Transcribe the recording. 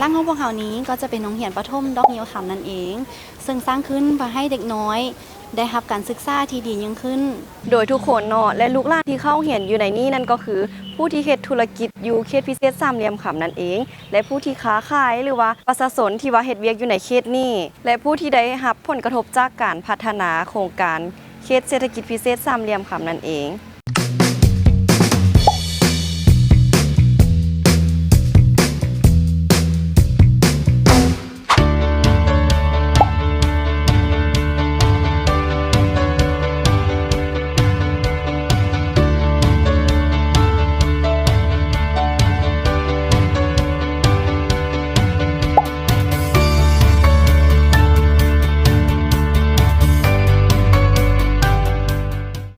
ຫຼັງຂອງພວກເຮົານີ້ກໍຈະເປັນໂຮງຮຽນປະຖົມດອກງິ້ວຄຳນັ້ນເອງ ເຊິ່ງສ້າງຂຶ້ນເພື່ອໃຫ້ເດັກນ້ອຍໄດ້ຮັບການສຶກສາທີ່ດີຍິ່ງຂຶ້ນ. ໂດຍທຸກຄົນເນາະ ແລະ ລູກຫຼານທີ່ເຂົ້າຮຽນຢູ່ໃນນີ້ນັ້ນກໍຄື ຜູ້ທີ່ເຮັດທຸລະກິດຢູ່ເຂດພິເສດສາມຫຼ່ຽມຄຳນັ້ນເອງ ແລະ ຜູ້ທີ່ຄ້າຂາຍ ຫຼືວ່າປະຊາຊົນທີ່ວ່າເຮັດວຽກຢູ່ໃນເຂດນີ້ ແລະ ຜູ້ທີ່ໄດ້ຮັບຜົນກະທົບຈາກການພັດທະນາໂຄງການເຂດເສດຖະກິດພິເສດສາມຫຼ່ຽມຄຳນັ້ນເອງ.